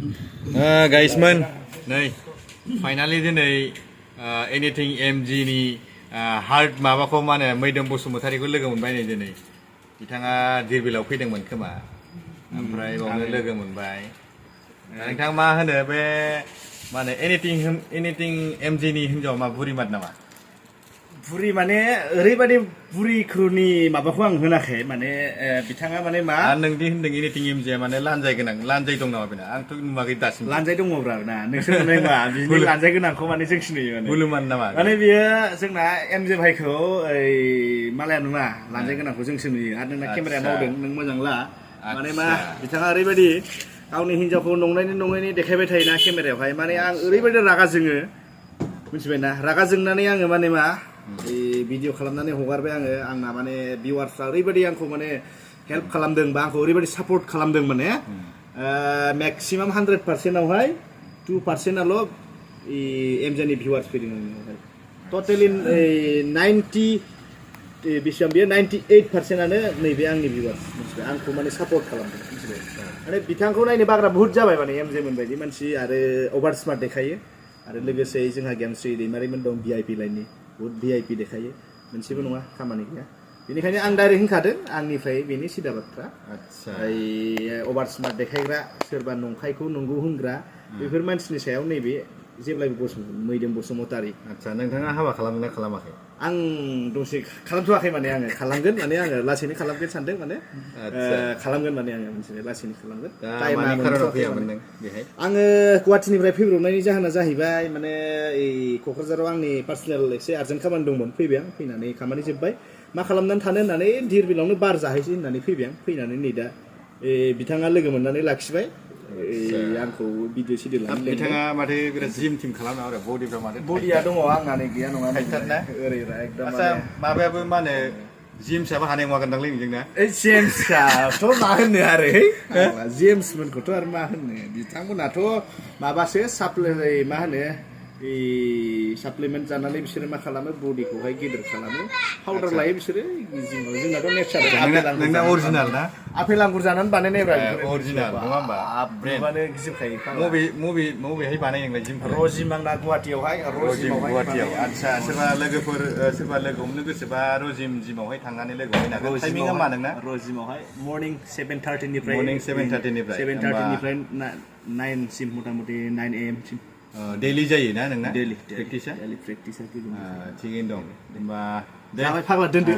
Guysman, नै finally दिनै anything MG नि हार्ट माबाखौ मा होनो मैदोम बसुमतारीखौ लोगो मोनबाय नै दिनै बिथाङा धिरबिलाव फैदोंमोन खोमा ओमफ्राय बावनो लोगो मोनबाय नोंथां मा होनो बे मा होनो एनिथिं एमजि नि हिनजावा मा बुरिमात नामा बुरि माने ओरैबायदि बुरिखौनि माबाखौ आं होनाखै माने बिथाङा माने मा नोंदि होनदों एनिथिं एमजिया माने लानजाय गोनां लानजाय दं नामा बेना आंथ' नुवाखै दासिम लानजाय दङब्रा ना नोंसोर नुनाय मा बिनि लानजाय गोनांखौ माने जों सिनायो माने बुलुमान नामा माने बियो जोंना एमजे भाइखौ ओइ मालाया नङा लानजाय गोनांखौ जोंसो नुयो आरो नोंना केमेराया मावदों नों मोजां ला माने मा बिथाङा ओरैबायदि गावनि हिनजावखौ नंनायनि देखायबाय थायोना केमेरायावहाय माने आं ओरैबायदि रागा जोङो मिथिबायना रागा जोंनानै आङो माने मा भिडिअ खालामनानै हगारबाय आंना माने भिउवार्सफ्रा ओरैबायदि आंखौ माने हेल्प खालामदों बा आंखौ ओरैबायदि सापर्ट खालामदों माने मेक्सिमाम 100%आवहाय 2%आल' एमजेनि भिउवार्स फैदों आंनियावहाय टटेलि 90 बेसेबां बेयो 98%आनो नैबे आंनि भिउवार्स मिथिबाय आंखौ माने सापर्ट खालामदों मिथिबाय माने बिथांखौ नायनो बाग्रा बुहुत जाबाय माने एमजे मोन बायदि मानसि आरो अभार स्मार्ट देखायो आरो लोगोसे जोंहा गेमस्रि दैमारिमोन दं भिआइपि लाइननि बहुत भिआइपि देखायो मोनसेबो नङा खामानि गैया बेनिखायनो आं डाइरेक्ट होनखादों आंनिफ्राय बेनि सिदा बाथ्रा अभार स्मार्ट देखायग्रा सोरबा नंखायखौ नंगौ होनग्रा बेफोर मानसिनि सायाव नैबे जेब्लायबो मैदोम बसुमतारी आदसा नोंथाङा हाबा खालामना खालामाखै आं दसे खालामथ'वाखै माने आङो खालामगोन माने आङो लासैनो खालामगोन सानदों माने खालामगोन माने आङो मोनसे लासैनो खालामगोन आङो गुवाहाटिनिफ्राय फैब्रबनायनि जाहोना जाहैबाय माने क'क्राझाराव आंनि पार्सनेल एसे आर्जेन्ट खामानि दंमोन फैबाय आं फैनानै खामानि जोब्बाय मा खालामनानै थानो होननानै धिरबिलावनो बार जाहैसै होननानै फैबाय आं फैनानै नै दा बिथाङा लोगो मोननानै लाखिबाय आंखौ भिडिअ सिडिअ लानो बिथाङा माथो बिराद जिम टिम खालामना आरो बडिफ्रा माथो बडिया दङ आंना नै गैया नङा थाइथारना ओरैरा एकदम माबायाबो मा होनो जेम्सआबो हानाय नङा गोनदांलै नोंजोंना जेम्सआथ' मा होननो आरो जेम्समोनखौथ' आरो मा होननो बिथांमोनाथ' माबासो साप्लाइ मा होनो साप्लिमेन्ट जानानै बिसोरो मा खालामो बडिखौहाय गेदेर खालामो पाउडार लायो बिसोरो जिमाव जोंनाथ' नेचारेल अरिजिनाल ना आपेल आंगुर जानानै बानायनायब्रा अरिजिनाल नङा होमबा ब्रेन्डआनो गिजोबखायो मबेहाय बानायो नोंलाय जिम रजिम आंना गुवाहाटियावहाय गुवाहाटियाव आदसा सोरबा लोगो हमनो गोसोबा रजिम जिमावहाय थांनानै लोगो हमनो हागोन टाइमिंआ मा नोंना रजिमावहाय मर्निं 7:30निफ्राय 7:30निफ्राय 9 सिम मथा मथि 9 AM सिम डेलि जायो ना नोंना डेलि प्रेक्टिसा प्रेक्टिसा थिगैनो दं होमबा दे फाग्ला दोनदो